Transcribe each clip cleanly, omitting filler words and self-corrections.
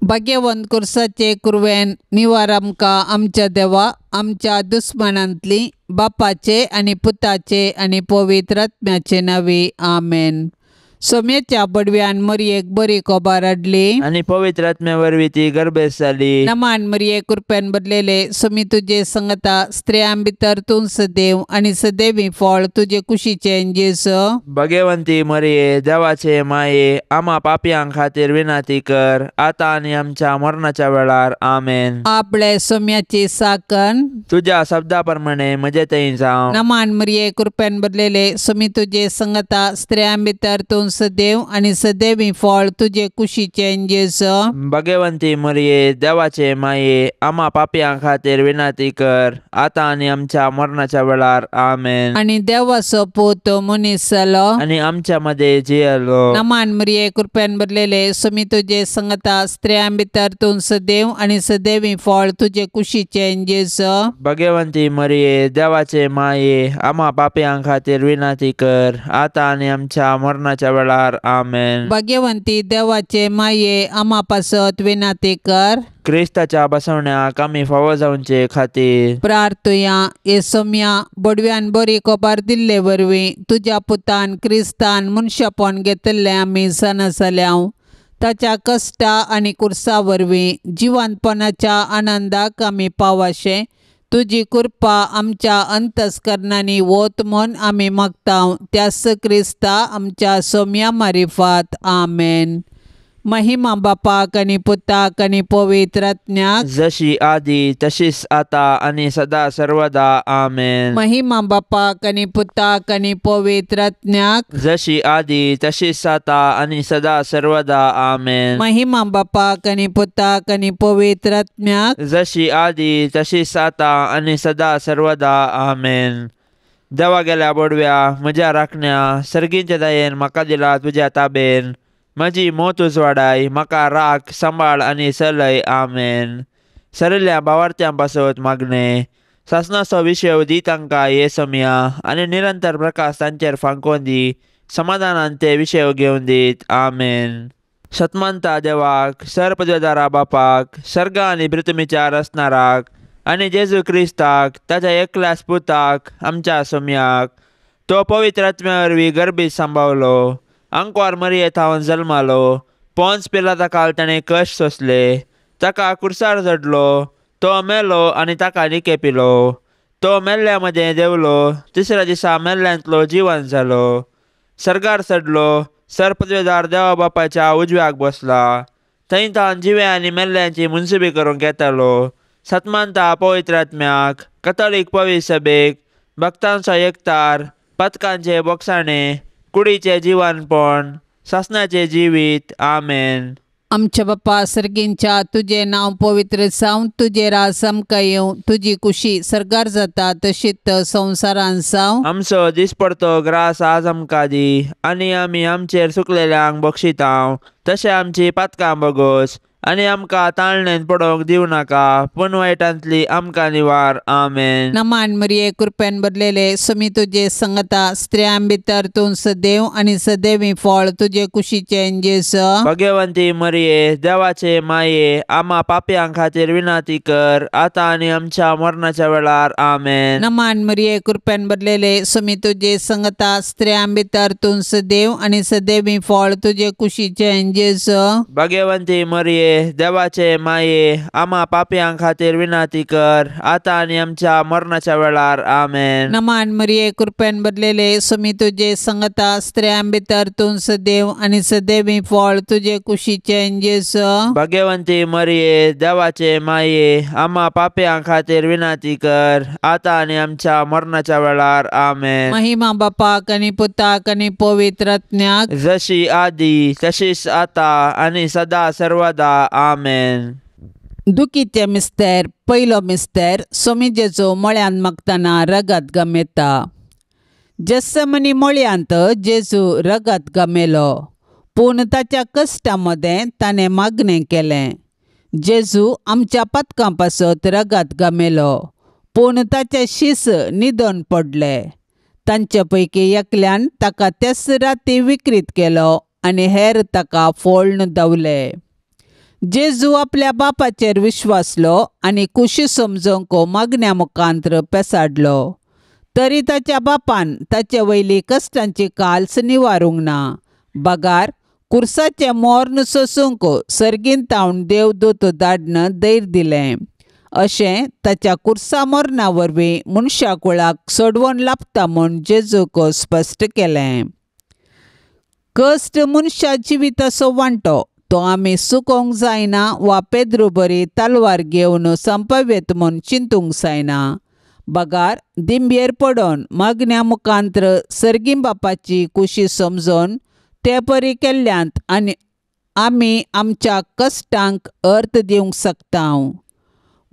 भाग्यवंत कुर्साचे कुरवेन निवार आमकां आमच्या देवा आमच्या दुस्मानांतली बापाचे आनी पुताचे आनी पवित्र आत्म्याचे नांवी आमेन. सोम्याच्या बडव्यान मरयेक बरी खबर हाडली आनी पवित्र आत्म्या वरवीं ती गर्भेस्त जाली. नमान मरये कृपेन भरलेले सोमी तुजे संगता स्त्रियां भितर तूं सदैव आनी सदैवी फळ तुजे कुशीचें जेजू. भगवंती मरये देवाचे माये आमा पापयां खातीर विनंती कर आतां आनी आमच्या मरणाच्या वेळार आमेन. आपले सोम्याची साकन तुज्या शब्दा प्रमाणे म्हजे थंय जावं. नमान मरये कृपेन भरलेले सोमी तुजे संगता स्त्रियां भितर तूं सदैव आनी सदैवी फळ तुजे कुशीचें जेजू. भगवंती मरये देवाचे माये आमा पापयां खातीर विनंती कर आतां आनी आमच्या मरणाच्या वेळार आमेन. आनी देवाचो पूत मनीस जालो आनी आमच्या मदें जियेलो. नमान मरये कृपेन भरलेले सोमी तुजे संगता स्त्रियां भितर तूं सदैव आनी सदैवी फळ तुजे कुशीचें जेजू. भगवंती मरये देवाचे माये आमा पापयां खातीर विनंती कर आतां आनी आमच्या मरणाच्या वेळार आमेन. भाग्यवंती देवाचे माये आमा पासत विनंती कर. क्रिस्ताच्या बसवण्याक आमी फावो जावचे खातीर प्रार्थुया. हे सोम्या बडव्यान बरी खबर दिल्ले वरवीं तुज्या पुतान क्रिस्तान मनशापण घेतिल्लें आमी जाणा जाल्याव. ताच्या कश्टा आनी कुर्सा वरवीं जिवंतपणाच्या आनंदाक आमी पावाशें तुजी कृपा आमच्या अंतस्करणांनी वत म्हूण आमी मागता त्याच क्रिस्ता आमच्या सोम्या मारिफात आमेन. महिमा बापाक आनी पुताक आनी पवित्र आत्म्याक जशी आदी तशीच आता आनी सदा सर्वदा आमेन. महिमा बापाक आनी पुताक आनी पवित्र आत्म्याक जशी आदी तशीच आता आनी सदा सर्वदा आमेन. महिमा बापाक आनी पुताक आनी पवित्र आत्म्याक जशी आदी तशीच आता आनी सदा सर्वदा आमेन. देवा गेल्या बोडव्या म्हज्या राखण्या सर्गींच्या दयेन म्हाका दिला तुज्या ताबेन म्हजी मोत उजवाडाय म्हाका राख सांबाळ आनी चलय आमेन. सरिल्ल्या भावार्थ्यां पासत मागणें सासणाचो विशय दी तांकां हे समया आनी निरंतर प्रकाश तांचेर फांकोवन दी समाधानान ते विशय घेवन दीत आमेन. सतमानता देवाक सरपदवेदारा बापाक सर्ग आनी पृथ्वीच्या रचणाराक आनी जेजू क्रिस्ताक ताच्या एकल्याच पुताक आमच्या सोम्याक तो पवित्र आत्म्या वरवीं गर्भीत सांबावलो आंकवार मरये थावन जल्मालो पोन्स पिलाता काल ताणें कश्ट सोंसले ताका कुर्सार चडलो तो मेलो आनी ताका निके पिलो तो मेल्ल्या मदें देंवलो तिसऱ्या दिसा मेल्ल्यांतलो जिवन जालो सर्गार चडलो सरपदवेदार देवा बापाच्या उजव्याक बसला थंय तावन जिव्या आनी मेल्ल्यांची मुनसुबी करूंक येतालो. सतमानता पवित्र आत्म्याक कथोलीक पवित्र सभेक भक्तांचो एकतार पथकांचे बोगसाणे कुडीचें जिवनपण सासणाचें जिवीत आमेन. आमच्या बापा सर्गींच्या तुजें नांव पवित्र जावं तुजें राज आमकां येवं तुजी कुशी सर्गार जाता तशीच संवसारान जावं. आमचो दिसपडतो ग्रास आज आमकां दी आनी आमी आमचेर सुकलेल्यांक बक्षितांव तशें आमची पातकां बगोस आनी आमकां ताळणेन पडोवंक दिवं नाका पूण वायटांतली आमकां निवार आमेन. नमान मरये कृपेन भरलेले सोमी तुजे संगता स्त्रियां भितर तूं सदैव आनी सदैवी फळ तुजे कुशीचें जेजू. भगवंती मरये देवाचे माये आमा पापयां खातीर विनंती कर आतां आनी आमच्या मरणाच्या वेळार आमेन. नमान मरये कृपेन भरलेले सोमी तुजे संगता स्त्रियां भितर तूं सदैव आनी सदैवी फळ तुजे कुशीचें जेजू. भगवंती मरये देवाचे माये आमा पापयां खातीर विनंती कर आतां आनी आमच्या मरणाच्या वेळार आमेन. नमान मरये कृपेन भरलेले सोमी तुजे संगता स्त्रियां भितर तूं सदैव आनी सदैवी फळ तुजे कुशीचें जेजू. भगवंती मरये देवाचे माये आमा पापयां खातीर विनंती कर आतां आनी आमच्या मरणाच्या वेळार आमेन. महिमा बापाक आनी पुताक आनी पवित्र आत्म्याक जशी आदी तशीच आतां आनी सदा सर्वदा आमेन. दुखीचे मिस्तेर पयलो मिस्तेर सोमी जेजू मळ्यांत मागतना रगत गमेता. जेस्समनी मळ्यांत जेजू रगत गमेलो पूण ताच्या कश्टा मदें ताणें मागणें केलें. जेजू आमच्या पातकां पासत रगत गमेलो पूण ताचे शीस न्हिदोन पडले. तांचे पैकी एकल्यान ताका त्याच राती विक्रीत केलो आनी हेर ताका फोळ्ण दवले. जेजू आपल्या बापाचेर विश्वासलो आनी कुशी समजूंक मागण्या मुखांत्र पेसाडलो. तरी ताच्या बापान ताचे वयली कश्टांची काल्स निवारूंक ना, बगार कुर्साचें मोर्न सोसूंक सर्गीन तावन देवदूत धाडन धैर्य दिलें. अशें ताच्या कुर्सा मोर्ना वरवीं मनशा कुळाक सोडवण लाभता म्हूण जेजूक स्पश्ट केलें. कश्ट मनशा जिविताचो वांटो, तो आमी सुकोवंक जायना वा पेद्रू बरी तलवार घेवन संपवेत म्हूण चिंतूंक जायना, बगार दिंबयेर पडोन मागण्या मुखांत्र सर्गी बापाची कुशी समजून ते परी केल्ल्यांत आनी आमी आमच्या कश्टांक अर्थ दिवंक शकता.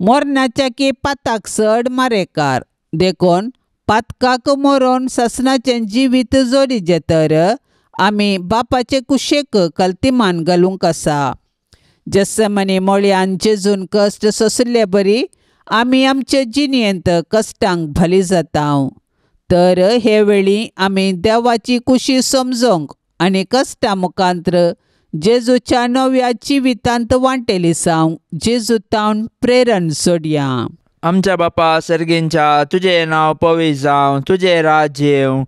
मरणाच्या की पाताक चड मारेकार, देखून पातकाक मरोन सासणाचें जिवीत जोडीचें तर आमी बापाचे कुशेक कल्तिमान घालूंक आसा. जस्समनी मोळयान जेजून कश्ट सोंशिल्ले बरी आमी आमचे जिणेंत कश्टांक भाली जाता. तर हे वेळी आमी देवाची कुशी समजूंक आनी कश्टां मुखांत्र जेजूच्या नव्या जिवितांत वांटेली जावंक जेजू तावन प्रेरण सोडया. आमच्या बापा सर्गींच्या, तुजें नांव पवित्र जावं, तुजें राज्य येवं,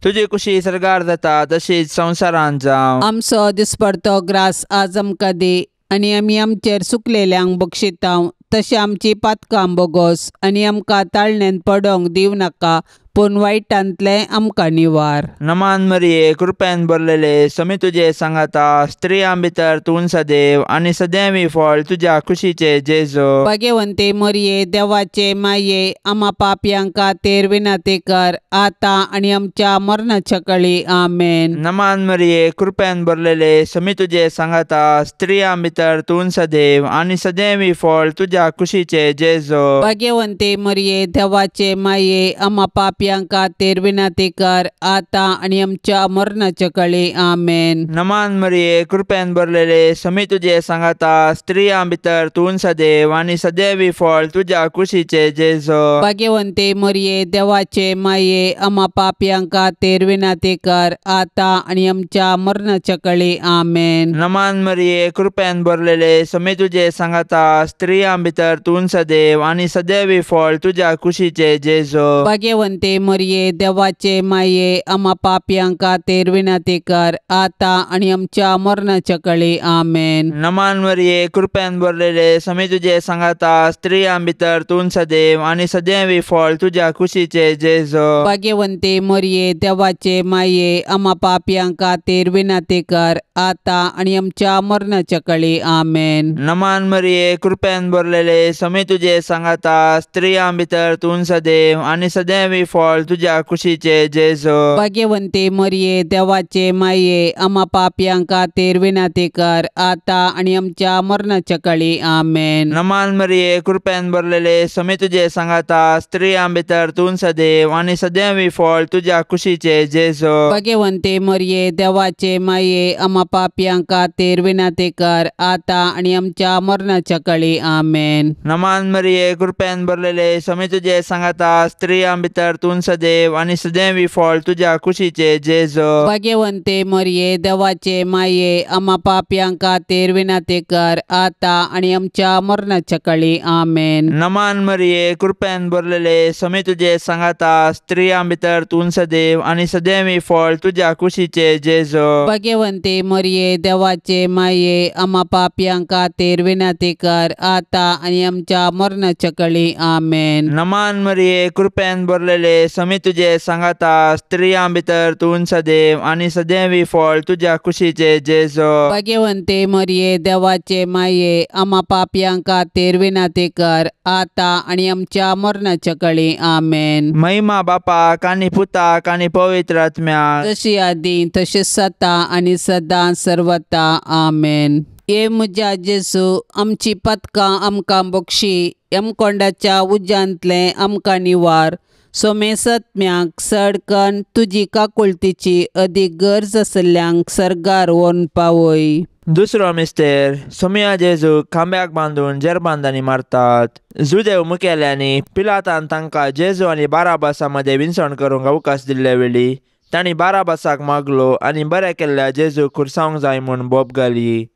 तुजी कुशी सर्गार जाता तशीच संवसारांत जावं. आमचो दिसपडतो ग्रास आज आमकां दी आनी आमी आमचेर सुकलेल्यांक बक्षितांव तशें आमची पातकां बोगोस आनी आमकां ताळणेन पडोंक दिवं नाका, पूण वायटांतलें आमकां निवार. नमान मरिये, कृपेन भरलेले, समी तुजे सांगाता, स्त्रियां भितर तूं सदैव आनी सदैवी फळ तुज्या कुशीचे जेजू. भाग्यवंते मरिये, देवाचे माये, आमा पापयांक खातीर विनंती कर आतां आनी आमच्या मरणाच्या कळी. आमेन. नमान मरिये, कृपेन भरलेले, समी तुजे सांगाता, स्त्रियां भितर तूं सदैव आनी सदैवी फळ तुज्या कुशीचे जेजू. भाग्यवंते मरिये, देवाचे माये, आमा पापयांक खातीर विनंती कर आतां आनी आमच्या मरणाच्या कळी. आमेन. नमान मरिये, कृपेन भरलेले, समी तुजे सांगाता, स्त्रियां भितर तूं सदैव आनी सदैवी फळ तुज्या कुशीचे जेजू. भाग्यवंते मरिये, देवाचे माये, आमा पापयांक खातीर विनंती कर आतां आनी आमच्या मरणाच्या कळी. आमेन. नमान मरिये, कृपेन भरलेले, समी तुजे सांगाता, स्त्रियां भितर तूं सदैव आनी सदैवी फळ तुज्या कुशीचे जेजू. भाग्यवंते मरिये, देवाचे माये, आमा पापयांक खातीर विनंती कर आतां आनी आमच्या मरणाच्या कळी. आमेन. नमान मरिये, कृपेन भरलेले, समी तुजे सांगाता, स्त्रियां भितर तूं सदैव आनी सदैवी फळ तुज्या कुशीचे जेजू. भाग्यवंते मरिये, देवाचे माये, आमा पापयांक खातीर विनंती कर आतां आनी आमच्या मरणाच्या कळी. आमेन. नमान मरिये, कृपेन भरलेले, समी तुजे सांगाता, स्त्रियां भितर तूं सदैव आनी सदैवी फळ तुज्या कुशीचे जेजू. भाग्यवंते मरिये, देवाचे माये, आमा पापयांक खातीर विनंती कर आतां आनी आमच्या मरणाच्या कळी. आमेन. नमान मरिये, कृपेन भरलेले, समी तुजे सांगाता, स्त्रियां भितर तूं सदैव आनी सदैवी फळ तुज्या कुशीचे जेजू. भाग्यवंते मरिये, देवाचे माये, आमा पापयांक खातीर विनंती कर आतां आनी आमच्या मरणाच्या कळी. आमेन. नमान मरिये, कृपेन भरलेले, समी तुजे सांगाता, स्त्रियां भितर तूं सदैव आनी सदैवी फळ तुज्या कुशीचे जेजू. भाग्यवंते मरिये, देवाचे माये, आमा पापयांक खातीर विनंती कर आतां आनी आमच्या मरणाच्या कळी. आमेन. नमान मरिये, कृपेन भरलेले, समी तुजे सांगाता, स्त्रियां भितर तूं सदैव आनी सदैवी फळ तुज्या कुशीचे जेजू. भाग्यवंते मरिये, देवाचे माये, आमा पापयांक खातीर विनंती कर आतां आनी आमच्या मरणाच्या कळी. आमेन. नमान मरिये, कृपेन भरलेले, समी तुजे सांगाता, स्त्रियां भितर तूं सदैव आनी सदैवी फळ तुज्या कुशीचे जेजू. भाग्यवंते मरिये, देवाचे माये, आमा पापयांक खातीर विनंती कर आतां आनी आमच्या मरणाच्या कळी. आमेन. महिमा बापाक आनी पुताक आनी पवित्र आत्म्याक, तशी आदी तशीच सता आनी सदां सर्वता. आमेन. हे म्हज्या जेजू, आमची पदकां आमकां बक्षी, यमकोंडाच्या उज्यांतलें आमकां निवार, सोमेसत्म्याक सडकन तुजी काकुळतीची अदीक गरज आशिल्ल्यांक सर्गार व्हरून पावय. दुसरो मिस्तेर, सोमिया जेजू खांब्याक बांदून जेरबांदांनी मारतात. जुदेव मुखेल्यांनी पिलातान तांकां जेजू आनी बाराबासा मदें विनसण करूंक अवकाश दिल्ले वेळी तांणी बाराबासाक मागलो आनी बरें केल्ल्या जेजू खुर्सावंक जाय म्हूण बोब घाली.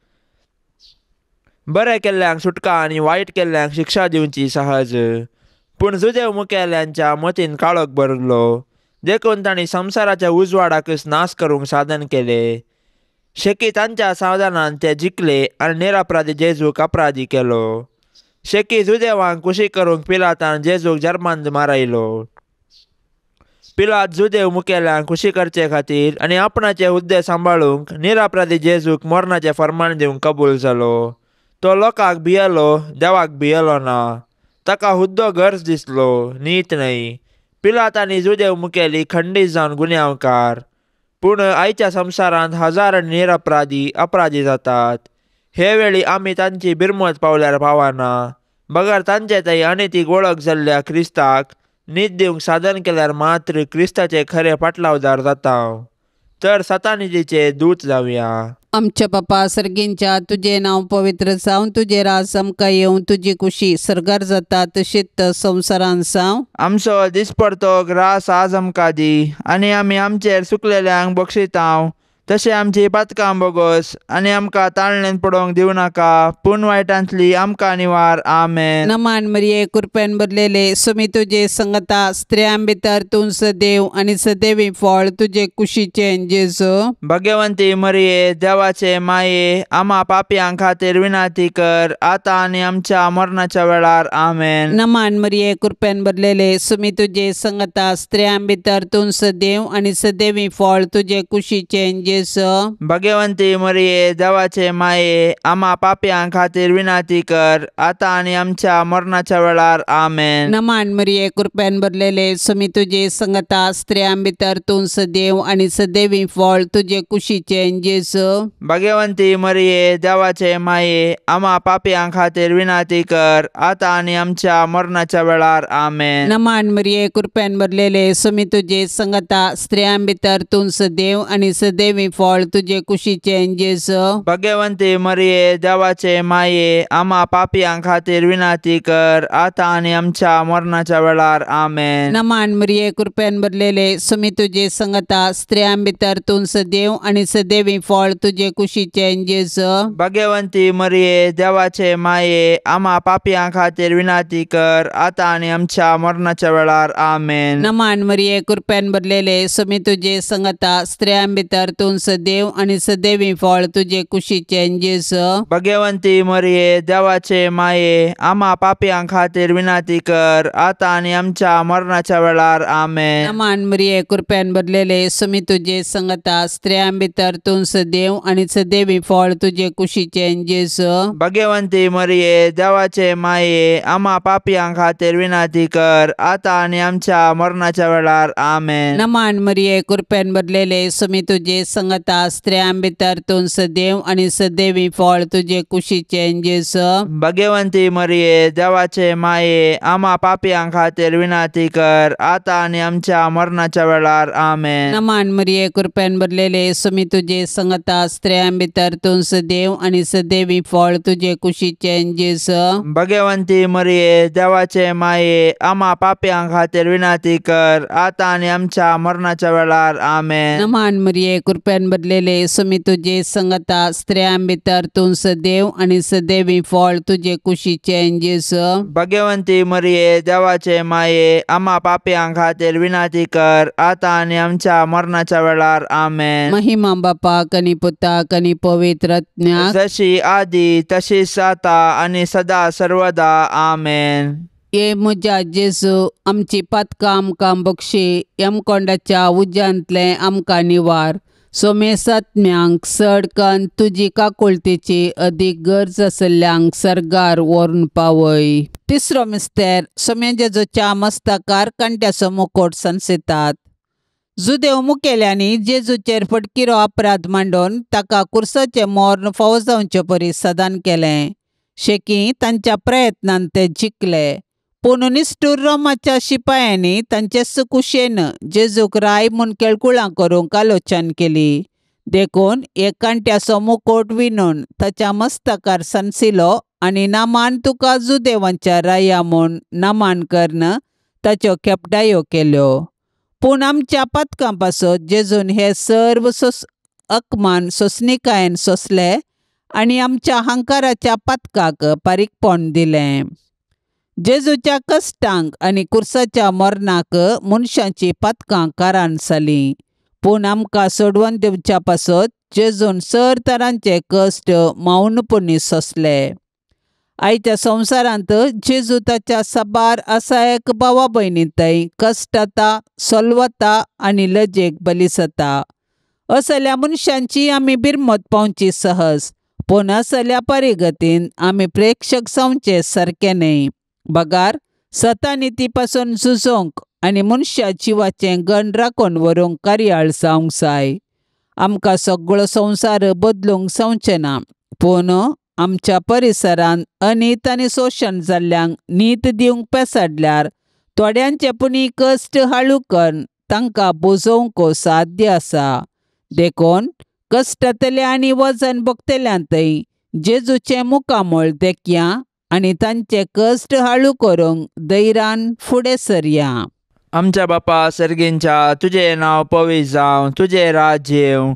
बरें केल्ल्यांक सुटका आनी वायट केल्ल्यांक शिक्षा दिवची सहज. पूण जुदेव मुखेल्यांच्या मतीन काळोख भरलो, देखून तांणी संवसाराच्या उजवाडाकच नाश करूंक साधन केले. शेकी तांच्या सावधानान ते जिखले आनी निरपराधी जेजूक अपराधी केलो. शेकी जुदेवांक खुशी करूंक पिलातान जेजूक जर्मांत मारायलो. पिलात जुदेव मुखेल्यांक खुशी करचे खातीर आनी आपणाचे हुद्दे सांबाळूंक निरपराधी जेजूक मरणाचें फर्मान दिवंक कबूल जालो. तो लोकांक भियेलो, देवाक भियेलो ना. ताका हुद्दो गरज दिसलो, नीत न्हय. पिलात आनी जुदेव मुखेली खंडीत जावन गुन्यांवकार. पूण आयच्या संवसारांत हजारांनी निरपराधी अपराधी जातात. हे वेळी आमी तांची बिरमत पावल्यार पावना, बगर तांचे थंय अनितीक वळख जाल्ल्या क्रिस्ताक नीत दिवंक साधन केल्यार मात्र क्रिस्ताचे खरे पाटलावदार जाता. तर सतानितीचे दूत जावया. आमच्या बापा सर्गींच्या, तुजें नांव पवित्र जावं, तुजें राज आमकां येवं, तुजी कुशी सर्गार जाता तशीच संवसारान जावं. आमचो दिसपडतो ग्रास आज आमकां दी, आनी आमी आमचेर सुकलेल्यांक बक्षितांव, तशें आमची पातकां बोगस, आनी आमकां ताळणेन पडोवंक दिवं नाका, पूण वायटांतली आमकां निवार. आमेन. नमान मरिये, कृपेन भरलेले, स्वामी तुजे संगता, स्त्रियां भितर तूं सदैव आनी सदैवी फळ तुजे कुशीचें जेजू. भगवंती मरिये, देवाचे माये, आमा पापयां खातीर विनंती कर, आतां आनी आमच्या मरणाच्या वेळार. आमेन. नमान मरिये, कृपेन भरलेले, स्वामी तुजे संगता, स्त्रियां भितर तूं सदैव आनी सदैवी फळ तुजे कुशीचें जेजू. भगवंती मरिये, देवाचे माये, आमा पापयां खातीर विनंती कर, आतां आनी आमच्या मरणाच्या वेळार. आमेन. नमान मरिये, कृपेन भरलेले, स्वामी तुजे संगता, स्त्रियां भितर तूं सदैव आनी सदैवी फळ तुजे कुशीचें जेजू. भगवंती मरिये, देवाचे माये, आमा पापयां खातीर विनंती कर, आतां आनी आमच्या मरणाच्या वेळार. आमेन. नमान मरिये, कृपेन भरलेले, स्वामी तुजे संगता, स्त्रियां भितर तूं सदैव आनी सदैवी फळ तुजे कुशीचें जेजू. भगवंती मरिये, देवाचे माये, आमा पापयां खातीर विनंती कर, आतां आनी आमच्या मरणाच्या वेळार. आमेन. नमान मरिये, कृपेन भरलेले, स्वामी तुजे संगता, स्त्रियां भितर तूं सदैव आनी सदैवी फळ तुजे कुशीचें जेजू. भगवंती मरिये, देवाचे माये, आमा पापयां खातीर विनंती कर, आतां आनी आमच्या मरणाच्या वेळार. आमेन. नमान मरिये, कृपेन भरलेले, स्वामी तुजे संगता, स्त्रियां भितर तूं सदैव आनी सदैवी फळ तुजे कुशीचें जेजू. भगवंती मरिये, देवाचे माये, आमा पापयां खातीर विनंती कर, आतां आनी आमच्या मरणाच्या वेळार. आमेन. नमान मरिये, कृपेन भरलेले, स्वामी तुजे संगता, स्त्रियां भितर तूं सदैव आनी सदैवी फळ तुजे कुशीचें जेजू. भगवंती मरिये, देवाचे माये, आमा पापयां खातीर विनंती कर, आतां आनी आमच्या मरणाच्या वेळार. आमेन. नमान मरिये, कृपेन भरलेले, स्वामी तुजे संगता, स्त्रियां भितर तूं सदैव आनी सदैवी फळ तुजे कुशीचें जेजू. भगवंती मरिये, देवाचे माये, आमा पापयां खातीर विनंती कर, आतां आनी आमच्या मरणाच्या वेळार. आमेन. नमान मरिये, कृपेन भरलेले, स्वामी तुजे संगता, स्त्रियां भितर तूं सदैव आनी सदैवी फळ तुजे कुशीचें जेजू. भगवंती मरिये, देवाचे माये, आमा पापयां खातीर विनंती कर, आतां आनी आमच्या मरणाच्या वेळार. आमेन. नमान मरिये, कृपेन भरलेले, स्वामी तुजे संगता, स्त्रियां भितर तूं सदैव आनी सदैवी फळ तुजे कुशीचें जेजू. भगवंती मरिये, देवाचे माये, आमा पापयां खातीर विनंती कर, आतां आनी आमच्या मरणाच्या वेळार. आमेन. महिमा बापाक आनी पुताक आनी पवित्र आत्म्याक, जशी आदी तशीच आतां आनी सदा सर्वदा. आमेन. ये म्हज्या जेजू, आमची पातकां आमकां बक्षी, यमकोंडाच्या उज्यांतलें आमकां निवार. सोमेसात्म्यांक चड कन्न तुजी काकुळतेची अदीक गरज आशिल्ल्यांक सर्गार व्हरून पावय. तिसरो मिस्तेर, सोम्या जेजूच्या मस्तकार कांट्याचो मुकोट सनसितात. जुदेव मुखेल्यांनी जेजूचेर फटकिरो अपराध मांडून ताका कुर्साचें मर्ण फावो जावचे परी सदान केलें. शेकी तांच्या प्रयत्नान ते जिखले, पूण निश्ठूर रोमाच्या शिपायांनी तांचे कुशेन जेजूक राय म्हूण केळकुळां करूंक आलोचन केली. देखून एक कांट्याचो मुकोट विणून ताच्या मस्तकार सनसिलो आनी नामान तुका जुदेवांच्या राया म्हूण नामान करून ताच्यो खेपटायो केल्यो. पूण आमच्या पातकां पासत जेजून हे सर्व अपमान सोंसणीकायेन सोंसले आनी आमच्या हांकाराच्या पातकाक पारीकपण दिलें. जेजूच्या कश्टांक आनी कुर्साच्या मरणाक मनशाची पातकां कारण जालीं, पूण आमकां सोडवून दिवच्या पासत जेजून सर तरांचे कश्ट मौनपणी सोंसले. आयच्या संवसारांत जेजू ताच्या साबार असायक भावा भयणी थंय कश्टता, सोलवता आनी लजेक बलिसता. असल्या मनशांची आमी बिरमत पावची सहज, पूण असल्या परिगतीन आमी प्रेक्षक जावचे सारकें न्हय, बगार सतानिती पासून झुजोवंक आनी मनशा जिवाचें गण राखून व्हरूंक कार्याळ जावंक जाय. आमकां सगळो संवसार बदलूंक जावचें ना, पूण आमच्या परिसरांत अनीत आनी शोशण जाल्ल्यांक नीत दिवंक पेसाडल्यार थोड्यांचे पुणी कश्ट हाळू करून तांकां बोजोवंक साध्य आसा. देखून कश्टांतले आनी वजन भोगतल्यांतय जेजूचें मुखामळ देखया आनी तांचे कश्ट हाळू करूंक धैर्यान फुडें सरया. आमच्या बापा सर्गींच्या, तुजें नांव पवित्र जावं, तुजें राज्य येवं,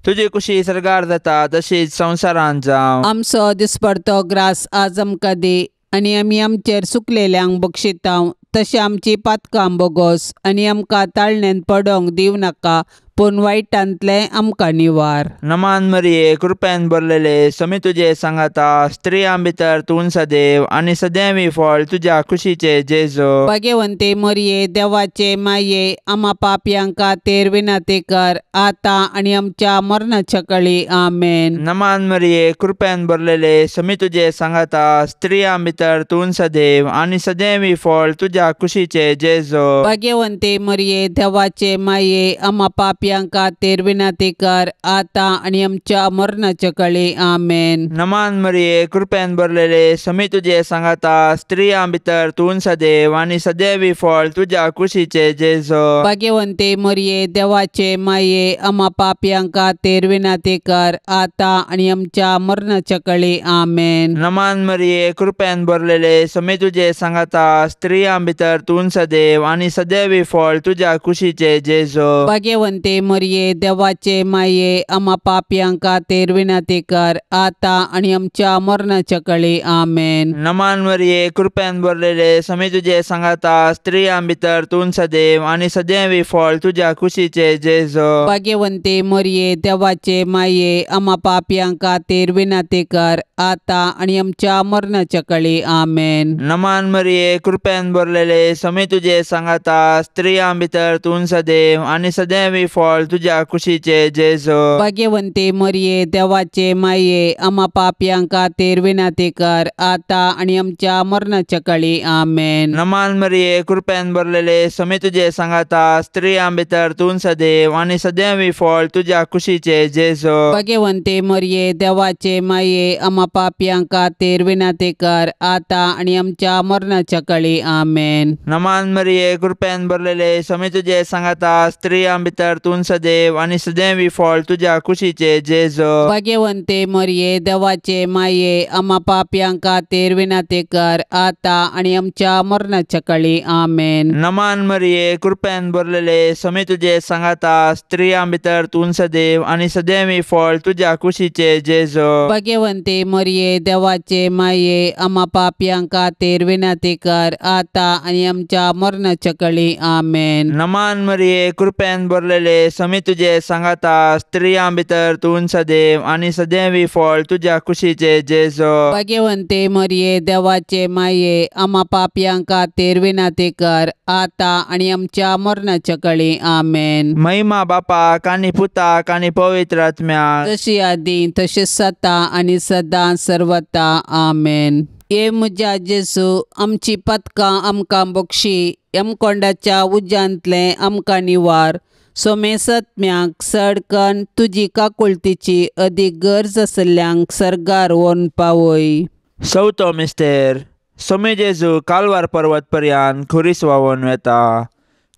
तुजी कुशी सर्गार जाता तशीच संवसारांत जावं. आमचो दिसपडतो ग्रास आज आमकां दी आनी आमी आमचेर सुकलेल्यांक बक्षितांव तशें आमची पातकां बोगोस आनी आमकां ताळणेंत पडोंक दिवं नाका, पूण वायटांतलें आमकां निवार. नमान मरिये, कृपेन भरलेले, समी तुजे सांगाता, स्त्रियां भितर तूं सदैव आनी सदैवी फळ तुज्या कुशीचे जेजू. भाग्यवंते मरिये, देवाचे माये, आमा पापयांक खातीर विनंती कर आतां आनी आमच्या मरणाच्या कळी. आमेन. नमान मरिये, कृपेन भरलेले, समी तुजे सांगाता, स्त्रियां भितर तूं सदैव आनी सदैवी फळ तुज्या कुशीचे जेजू. भाग्यवंते मरिये, देवाचे माये, आमा पापयांक खातीर विनंती कर आतां आनी आमच्या मरणाच्या कळी. आमेन. नमान मरिये, कृपेन भरलेले, समी तुजे सांगाता, स्त्रियां भितर तूं सदैव आनी सदैवी फळ तुज्या कुशीचे जेजू. भाग्यवंते मरिये, देवाचे माये, आमा पापयांक खातीर विनंती कर आतां आनी आमच्या मरणाच्या कळी. आमेन. नमान मरिये, कृपेन भरलेले, समी तुजे सांगाता, स्त्रियां भितर तूं सदैव आनी सदैवी फळ तुज्या कुशीचे जेजू. भाग्यवंते मरिये, देवाचे माये, आमा पापयांक खातीर विनंती कर आतां आनी आमच्या मरणाच्या कळी. आमेन. नमान मरिये, कृपेन भरलेले, समी तुजे सांगाता, स्त्रियां भितर तूं सदैव आनी सदैवी फळ तुज्या कुशीचे जेजू. भाग्यवंते मरिये, देवाचे माये, आमा पापयांक खातीर विनंती कर आतां आनी आमच्या मरणाच्या कळी. आमेन. नमान मरिये, कृपेन भरलेले, समी तुजे सांगाता, स्त्रियां भितर तूं सदैव आनी सदैवी फळ तुज्या कुशीचे जेजू. भाग्यवंते मरिये, देवाचे माये, आमा पापयांक खातीर विनंती कर आतां आनी आमच्या मरणाच्या कळी. आमेन. नमान मरिये, कृपेन भरलेले, समी तुजे सांगाता, स्त्रियां भितर तूं सदैव आनी सदैवी फळ तुज्या कुशीचे जेजू. भाग्यवंते मरिये, देवाचे माये, आमा पापयांक खातीर विनंती कर आतां आनी आमच्या मरणाच्या कळी. आमेन. नमान मरिये, कृपेन भरलेले, समी तुजे सांगाता, स्त्रियां भितर तूं सदैव आनी सदैवी फळ तुज्या कुशीचे जेजू. भाग्यवंते मरिये, देवाचे माये, आमा पापयांक खातीर विनंती कर आतां आनी आमच्या मरणाच्या कळी. आमेन. नमान मरिये, कृपेन भरलेले, समी तुजे सांगाता, स्त्रियां भितर तूं सदैव आनी सदैवी फळ तुज्या कुशीचे जेजू. भाग्यवंते मरिये, देवाचे माये, आमा पापयांक खातीर विनंती कर आतां आनी आमच्या मरणाच्या कळी. आमेन. नमान मरिये, कृपेन भरलेले, समी तुजे सांगाता, स्त्रियां भितर तूं सदैव आनी सदैवी फळ तुज्या कुशीचे जेजू. भाग्यवंते मरिये, देवाचे माये, आमा पापयांक खातीर विनंती कर आतां आनी आमच्या मरणाच्या कळी. आमेन. महिमा बापाक आनी पुताक आनी पवित्र आत्म्याक, जशी आदी तशीच सता आनी सदां सर्वता. आमेन. हे म्हज्या जेजू, आमची पदकां आमकां बक्षी, यमकोंडाच्या उज्यांतलें आमकां निवार. सोमेसत्म्याक सडकन तुजी काकुळतीची अदीक गरज आशिल्ल्यांक सर्गार व्हरून पावय. चवथो मिस्तेर. सोमे जेजू कालवार पर्वत पर्यान खुरीस व्हांवून वेता.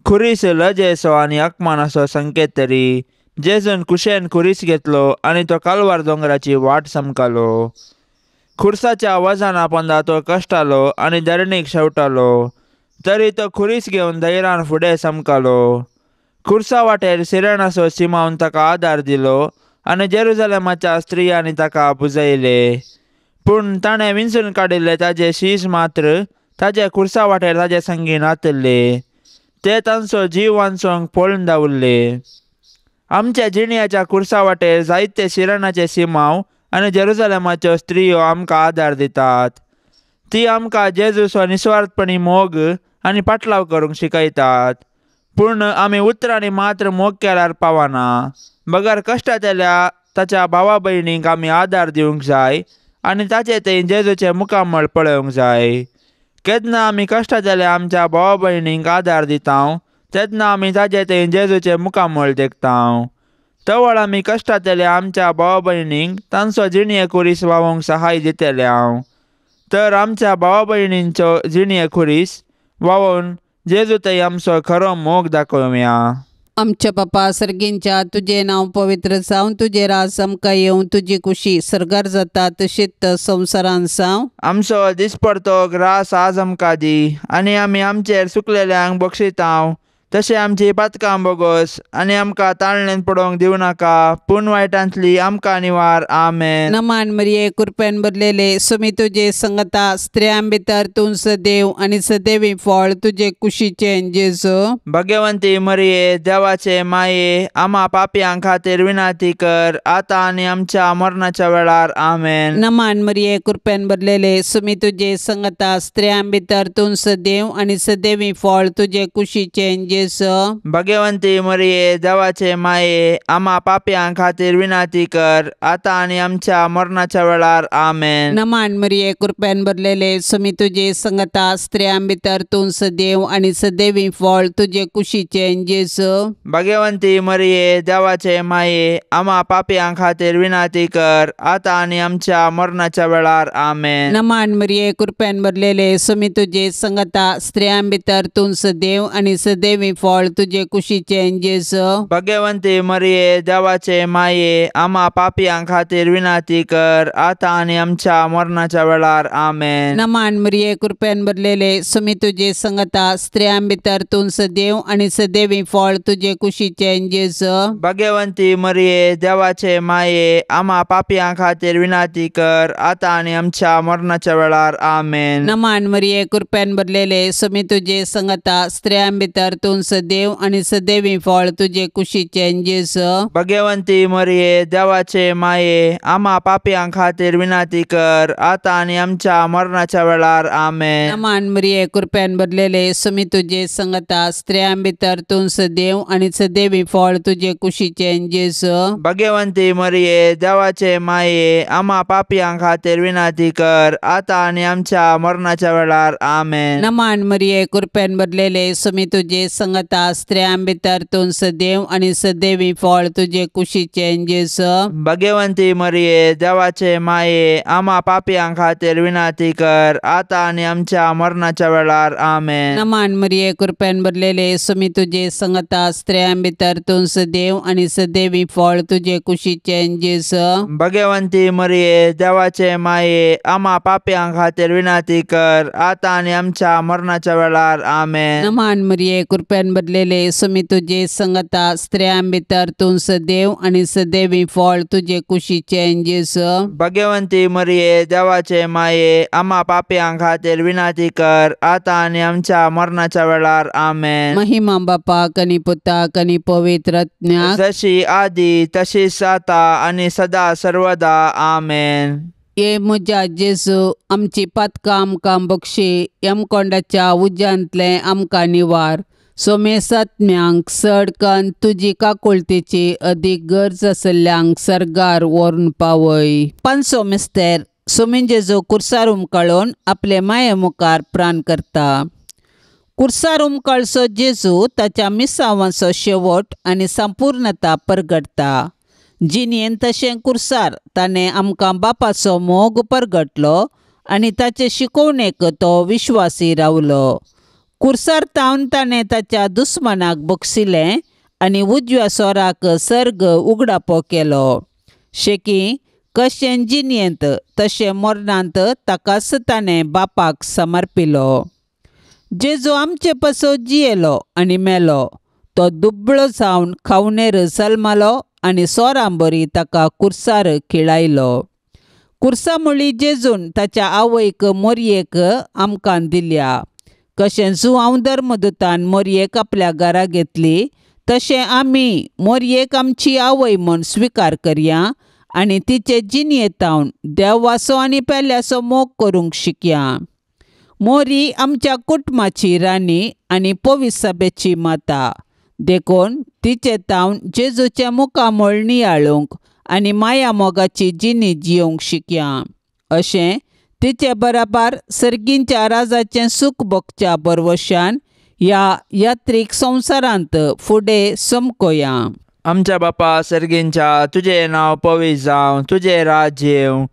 खुरीस लजेचो आनी अपमानाचो संकेत तरी जेजून कुशेन खुरीस घेतलो आनी तो कालवार दोंगराची वाट समकालो. खुर्साच्या वजना पोंदा तो कश्टालो आनी धरणीक शेवटालो, तरी तो खुरीस घेवन धैर्यान फुडें समकालो. खुर्सा वाटेर सिरणाचो सिमावन ताका आदार दिलो आनी जेरुजलेमाच्या स्त्रियांनी ताका पुजयले. पूण ताणें विंचून काडिल्ले ताजे शीस मात्र ताजे खुर्सा वाटेर ताजे संगी नातल्ले. ते तांचो जीव वांचोवंक पळून धांवल्ले. आमच्या जिणयाच्या खुर्सा वाटेर जायते शिरणाचे सिमांव आनी जेरुजलेमाच्यो स्त्रियो आमकां आदार दितात. ती आमकां जेजूचो निस्वार्थपणी मोग आनी पाटलाव करूंक शिकयतात. पूण आमी उतरांनी मात्र मोग केल्यार पावना, बगर कश्टांतल्या ताच्या भावा भयणींक आमी आदार दिवंक जाय आनी ताचे थंय जेजूचें मुखामळ पळोवंक जाय. केन्ना आमी कश्टांतल्या आमच्या भावा भयणींक आदार दिता तेन्ना आमी ताचे थंय जेजूचें मुखामळ देखता. तवळ आमी कश्टांतल्या आमच्या भावा भयणींक तांचो जिणये खुरीस वावोवंक सहाय दितले हांव. तर आमच्या भावा भयणींचो जिणये खुरीस वावोवन जेजू थंय आमचो खरो मोग दाखोवया. आमच्या बापा सर्गींच्या, तुजें नांव पवित्र जावं, तुजें राज आमकां येवं, तुजी कुशी सर्गार जाता तशीच संवसारान जावं. आमचो दिसपडतो ग्रास आज आमकां दी आनी आमी आमचेर सुकलेल्यांक बक्षितांव तशें आमची पातकां बोगोस आनी आमकां ताळणेन पडोवंक दिवं नाका, पूण वायटांतली आमकां निवार. आमेन. नमान मरिये, कृपेन भरलेले, सुमी तुजे संगता, स्त्रियां भितर तूं सदैव आनी सदैवी फळ तुजे कुशीचें जेजू. भगवंती मरिये, देवाचे माये, आमा पापयां खातीर विनंती कर आतां आनी आमच्या मरणाच्या वेळार. आमेन. नमान मरिये, कृपेन भरलेले, सुमी तुजे संगता, स्त्रियां भितर तूं सदैव आनी सदैवी फळ तुजे कुशीचें जेजू. भगवंती मरिये, देवाचे माये, आमा पापयां खातीर विनंती कर आतां आनी आमच्या मरणाच्या वेळार. आमेन. नमान मरिये, कृपेन भरलेले, सुमी तुजे संगता, स्त्रियां भितर तूं सदैव आनी सदैवी फळ तुजे कुशीचें जेजू. भगवंती मरिये, देवाचे माये, आमा पापयां खातीर विनंती कर आतां आनी आमच्या मरणाच्या वेळार. आमेन. नमान मरिये, कृपेन भरलेले, सुमी तुजे संगता, स्त्रियां भितर तूं सदैव आनी सदैवी फळ तुजे कुशीचें जेजू. भगवंती मरिये, देवाचे माये, आमा पापयां खातीर विनंती कर आतां आनी आमच्या मरणाच्या वेळार. आमेन. नमान मरिये, कृपेन भरलेले, सुमी तुजे संगता, स्त्रियां भितर तूं सदैव आनी सदैवी फळ तुजे कुशीचें जेजू. भगवंती मरिये, देवाचे माये, आमा पापयां खातीर विनंती कर आतां आनी आमच्या मरणाच्या वेळार. आमेन. नमान मरिये, कृपेन भरलेले, सुमी तुजे संगता, स्त्रियां भितर तूं सदैव आनी सदैवी फळ तुजे कुशीचें जेजू. भगवंती मरिये, देवाचे माये, आमा पापयां खातीर विनंती कर आतां आनी आमच्या मरणाच्या वेळार. आमेन. नमान मरिये, कृपेन भरलेले, सुमी तुजे संगता, स्त्रियां भितर तूं सदैव आनी सदैवी फळ तुजे कुशीचें जेजू. भगवंती मरिये, देवाचे माये, आमा पापयां खातीर विनंती कर आतां आनी आमच्या मरणाच्या वेळार. आमेन. नमान मरिये, कृपेन भरलेले, सुमी तुजे संगता, स्त्रियां भितर तूं सदैव आनी सदैवी फळ तुजे कुशीचें जेजू. भगवंती मरिये, देवाचे माये, आमा पापयां खातीर विनंती कर आतां आनी आमच्या मरणाच्या वेळार. आमेन. नमान मरिये, कृपेन भरलेले, सुमी तुजे संगता, स्त्रियां भितर तूं सदैव आनी सदैवी फळ तुजे कुशीचें जेजू. भगवंती मरिये, देवाचे माये, आमा पापयां खातीर विनंती कर आतां आनी आमच्या मरणाच्या वेळार. आमेन. नमान मरिये, कृपेन भरलेले, सुमी तुजे संगता, स्त्रियां भितर तूं सदैव आनी सदैवी फळ तुजे कुशीचें जेजू. भगवंती मरिये, देवाचे माये, आमा पापयां खातीर विनंती कर आतां आनी आमच्या मरणाच्या वेळार. आमेन. महिमा बापाक आनी पुताक आनी पवित्र आत्म्याक, जशी आदी तशीच आतां आनी सदा सर्वदा. आमेन. ये म्हज्या जेजू, आमची पातकां आमकां बक्षी, यमकोंडाच्या उज्यांतलें आमकां निवार. सोमेसात्म्यांक चड कन्न तुजी काकुळतेची अदीक गरज आशिल्ल्यांक सर्गार व्हरून पावय. पांचसो मिस्तेर सोमीन जेजू कुर्सार उमकाळून आपले माये मुखार प्राण करता. कुर्सार उमकाळचो जेजू ताच्या मिसावांचो शेवट आनी संपूर्णता परगटता. जिणेन तशें कुर्सार ताणें आमकां बापाचो मोग परगटलो आनी ताचे शिकोवणेक तो विश्वासी रावलो. कुर्सार तावन ताणें ताच्या दुस्मानाक बक्षिलें आनी उजव्या सोराक सर्ग उगडापो केलो. शेकी कशें जिणेंत तशें मरणांत ताकाच ताणें बापाक समर्पिलो. जेजू आमचे पासत जियेलो आनी मेलो. तो दुबळो जावन खावणेर जल्मालो आनी सोरांबरी ताका कुर्सार खिळायलो. कुर्सा मुळी जेजून ताच्या आवयक मोरयेक आमकां दिल्या. कशें जुआंव धर्मदूतान मोरयेक आपल्या घरा घेतली तशें आमी मोरयेक आमची आवय म्हूण स्विकार करया आनी तिचे जिणयेतावन देवाचो आनी पेल्याचो मोग करूंक शिकया. मोरी आमच्या कुटुंबाची राणी आनी पवित्र माता, देखून तिचे तावन जेजूचें मुखामळ नियाळूंक आनी माया मोगाची जिणी जियोवंक शिकया. अशें तिचे बराबर सर्गींच्या राजाचें सूख भोगच्या बरवशान ह्या यात्रीक संवसारांत फुडें समकोया. आमच्या बापा सर्गींच्या, तुजें नांव पवित्र जावं, तुजें राज्य येवं,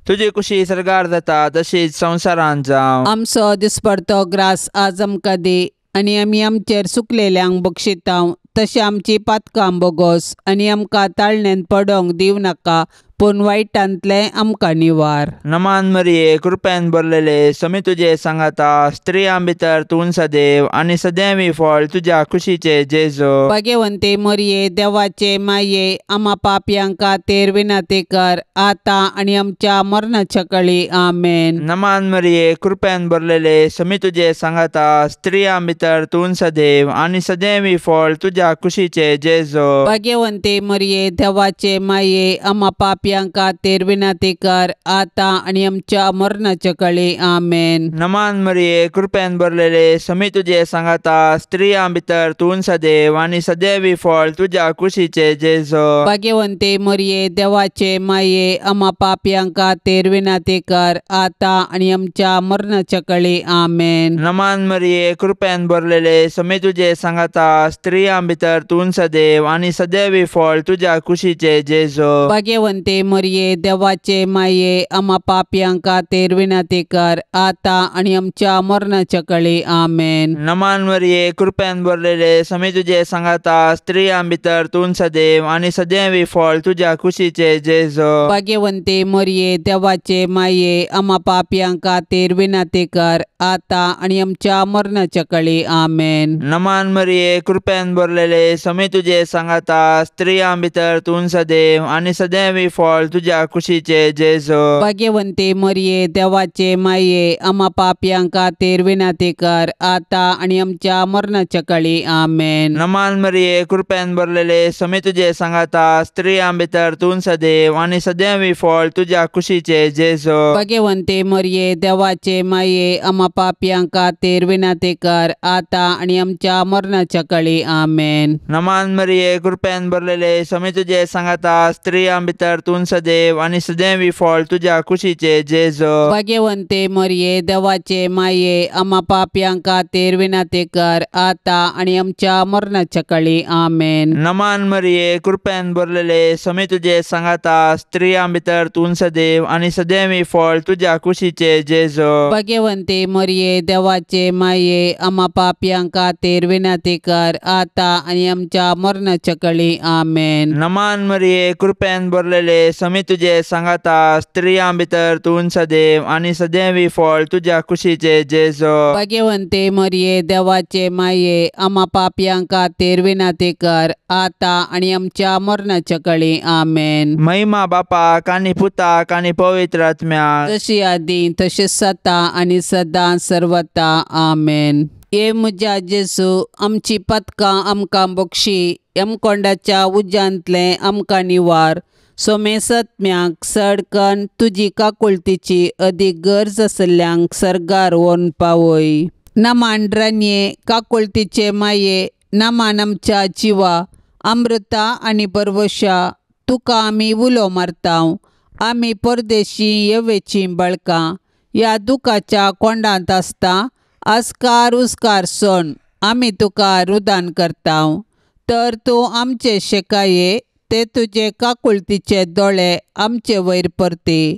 तुजी कुशी सर्गार जाता तशीच संवसारांत जावं. आमचो दिसपडतो ग्रास आज आमकां दी आनी आमी आमचेर सुकलेल्यांक बक्षितांव तशें आमची पातकां बोगोस आनी आमकां ताळण्यांत पडोंक दिवं नाका, पूण वायटांतलें आमकां निवार. नमान मरिये, कृपेन भरलेले, समी तुजे सांगाता, स्त्रियां भितर तूं सदैव आनी सदैवी फळ तुज्या कुशीचे जेजू. भाग्यवंते मरिये, देवाचे माये, आमा पापयांक खातीर विनंती कर आतां आनी आमच्या मरणाच्या कळी. आमेन. नमान मरिये, कृपेन भरलेले, समी तुजे सांगाता, स्त्रियां भितर तूं सदैव आनी सदैवी फळ तुज्या कुशीचे जेजू. भाग्यवंते मरिये, देवाचे माये, आमा पापयांक खातीर विनंती कर आतां आनी आमच्या मरणाच्या कळी. आमेन. नमान मरिये, कृपेन भरलेले, समी तुजे सांगाता, स्त्रियां भितर तूं सदैव आनी सदैवी फळ तुज्या कुशीचे जेजू. भाग्यवंते मरिये, देवाचे माये, आमा पापयांक खातीर विनंती कर आतां आनी आमच्या मरणाच्या कळी. आमेन. नमान मरिये, कृपेन भरलेले, समी तुजे सांगाता, स्त्रियां भितर तूं सदैव आनी सदैवी फळ तुज्या कुशीचे जेजू. भाग्यवंते मरिये, देवाचे माये, आमा पापयांक खातीर विनंती कर आतां आनी आमच्या मरणाच्या कळी. आमेन. नमान मरिये, कृपेन भरलेले, समी तुजे सांगाता, स्त्रियां भितर तूं सदैव आनी सदैवी फळ तुज्या कुशीचे जेजू. भाग्यवंते मरिये, देवाचे माये, आमा पापयांक खातीर विनंती कर आतां आनी आमच्या मरणाच्या कळी. आमेन. नमान मरिये, कृपेन भरलेले, समी तुजे सांगाता, स्त्रियां भितर तूं सदैव आनी सदैवी फळ तुज्या कुशीचे जेजू. भाग्यवंते मरिये, देवाचे माये, आमा पापयांक खातीर विनंती कर आतां आनी आमच्या मरणाच्या कळी. आमेन. नमान मरिये, कृपेन भरलेले, समी तुजे सांगाता, स्त्रियां भितर तूं सदैव आनी सदैवी फळ तुज्या कुशीचे जेजू. भाग्यवंते मरिये, देवाचे माये, आमा पापयांक खातीर विनंती कर आतां आनी आमच्या मरणाच्या कळी. आमेन. नमान मरिये, कृपेन भरलेले, समी तुजे सांगाता, स्त्रियां भितर तूं सदैव आनी सदैवी फळ तुज्या कुशीचे जेजू. भाग्यवंते मरिये, देवाचे माये, आमा पापयांक खातीर विनंती कर आतां आनी आमच्या मरणाच्या कळी. आमेन. नमान मरिये, कृपेन भरलेले, समी तुजे सांगाता, स्त्रियां भितर तूं सदैव आनी सदैवी फळ तुज्या कुशीचे जेजू. भाग्यवंते मरिये, देवाचे माये, आमा पापयांक खातीर विनंती कर आतां आनी आमच्या मरणाच्या कळी. आमेन. नमान मरिये, कृपेन भरलेले, समी तुजे सांगाता, स्त्रियां भितर तूं सदैव आनी सदैवी फळ तुज्या कुशीचे जेजू. भाग्यवंते मरिये, देवाचे माये, आमा पापयांक खातीर विनंती कर आतां आनी आमच्या मरणाच्या कळी. आमेन. महिमा बापाक आनी पुताक आनी पवित्र आत्म्याक, जशी आदी तशीच सता आनी सदां सर्वता. आमेन. हे म्हज्या जेजू, आमची पदकां आमकां बक्षी, यमकोंडाच्या उज्यांतलें आमकां निवार, सोमेसत्म्याक सडकन तुजी काकुळतीची अदीक गरज आसल्ल्यांक सर्गार व्हरून पावय. नमान रानये, काकुळतीचे माये, नमान आमच्या जिवा, अमृता आनी परवशा, तुका आमी उलो मारतांव. आमी परदेशी येवेचीं बळकां, ह्या दुखाच्या कोंडांत आसता आस्कार उस्कार सण आमी तुका रुदान करतांव. तर तूं आमचे शेकाये ते तुजे काकुळतीचे दोळे आमचे वयर परती